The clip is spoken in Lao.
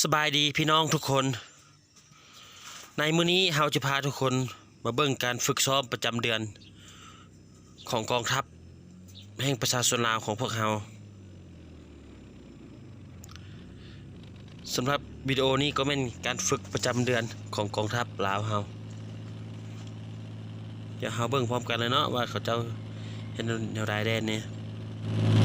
ສະບາຍດີພີ່ນ້ອງທຸກຄົນ, ໃນມື້ນີ້ເຮົາຈະພາທຸກຄົນມາເບິ່ງການຝຶກຊ້ອມປະຈຳເດືອນຂອງກອງທັບແຫ່ງປະຊາຊົນລາວຂອງພວກເຮົາ. ສຳລັບວິດີໂອນີ້ກໍແມ່ນການຝຶກປະຈຳເດືອນຂອງກອງທັບລາວເຮົາ. ດຽວເຮົາເບິ່ງພ້ອມກັນເລີຍເນາະ ວ່າເຂົາເຈົ້າເຮັດແນວໃດແດ່ນີ້.